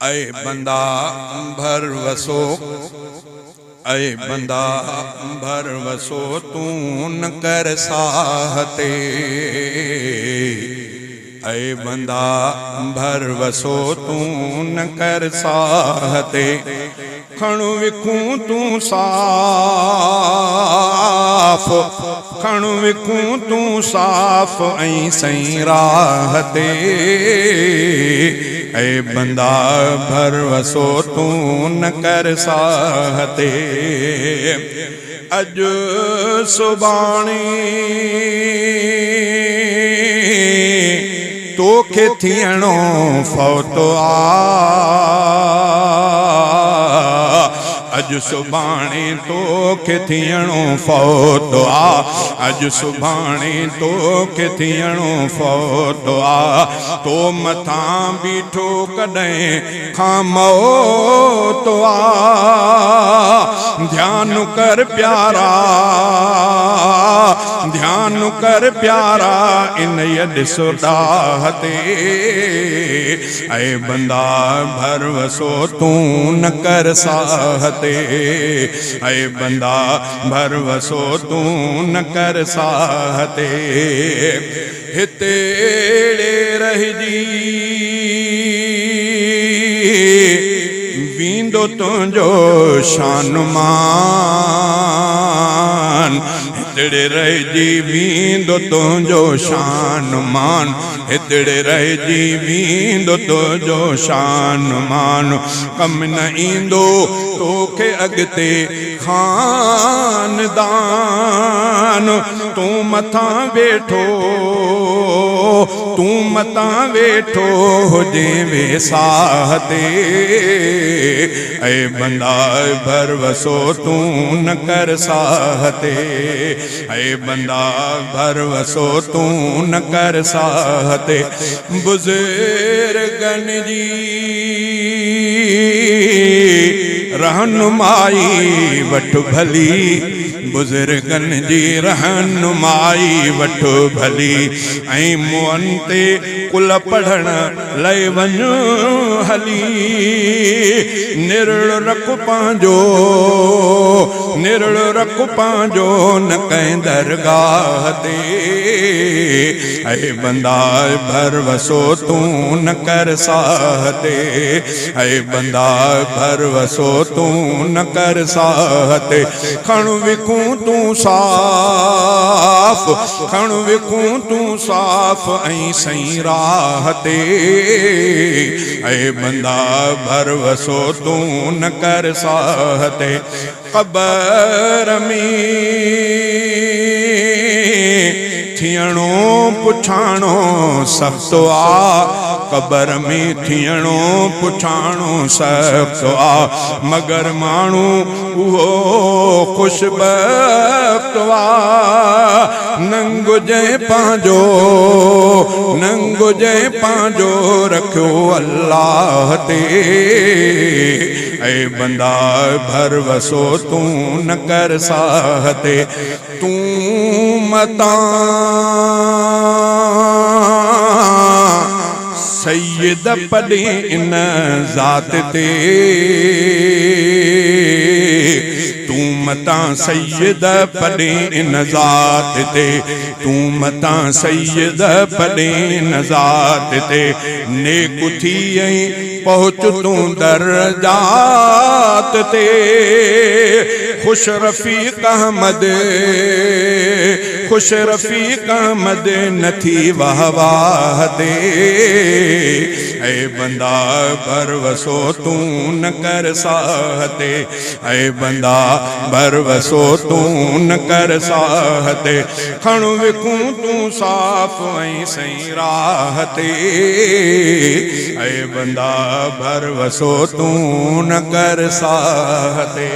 اي بندا ڀروسو، اي بندا ڀروسو تون نه ڪر ساهه تي، اي بندا ڀروسو تون نه ڪر ساهه تي، کڻ وکون تون صاف، کڻ وکون تون صاف ۽ سئين راهه تي، اي بندا ڀروسو تون نه ڪر ساهه تي، اڄ سڀاڻي توکي ٿيڻو فوت آ. اڄ سڀاڻي توکي ٿيڻو فوت آ. اڄ سڀاڻي توکي ٿيڻو فوت آ. تو مٿان بيٺو ڪڏهن کان موت آ. ڌيان ڪر پيارا، ڌيان ڪر پيارا، انهيء ڏس ڏاهه تي. اي بندا ڀروسو تون نه ڪر ساهه تي. اي بندا ڀروسو تون نه ڪر ساهه تي. هتي اهڙي رهجي ويندو تنهنجو شان مان. هتڙي رهجي ويندو تنهنجو شان مان. هتڙي رهجي ويندو تنهنجو شان مان. ڪم نه ايندو توکي اڳتي خاندان. تون مٿان ويٺو، تون متان ويٺو هجين ويساهه تي. اي بندا ڀروسو تون نه ڪر ساهه تي. اي بندا ڀروسو تون نه ڪر ساهه تي. بزرگن جي رهنمائي وٺ ڀلي. بزرگن جي رهنمائي وٺ ڀلي. ۽ مئن تي قل پڙهڻ لئه وڃ هلي. نرڙ رک پنهنجو، نرڙ رک پنهنجو نه ڪنهن درگاهه تي. اي بندا ڀروسو تون نه ڪر ساهه تي. اي بندا ڀروسو تون نه ڪر ساهه تي. کڻ وکون تون صاف، کڻ وکون تون صاف ۽ سئين راهه تي. اي بندا ڀروسو تون نه ڪر ساهه تي. قبر ۾ ٿيڻو پڇاڻو سخت آ. قبر ۾ ٿيڻو پڇاڻو سخت آ. مگر ماڻهو اهو خوش بخت آ. ننگ جنهن پنهنجو، ننگ جنهن پنهنجو رکيو الله تي. اي بندا ڀروسو تون نه ڪر ساهه تي. تون متان سيد پڏين ان ذات تي. تون متان سيد پڏين ان ذات تي. تون متان سيد پڏين ان ذات تي. نيڪ ٿي ۽ پهچ تون درجات تي. خوش رفيق احمد، خوش رفيق احمد نه ٿي واهه واهه تي. اي بندا ڀروسو تون نه ڪر ساهه تي. اي بندا ڀروسو تون نه ڪر ساهه تي. کڻ وکون تون صاف ۽ سئين راهه تي. اي بندا ڀروسو تون نه ڪر ساهه تي.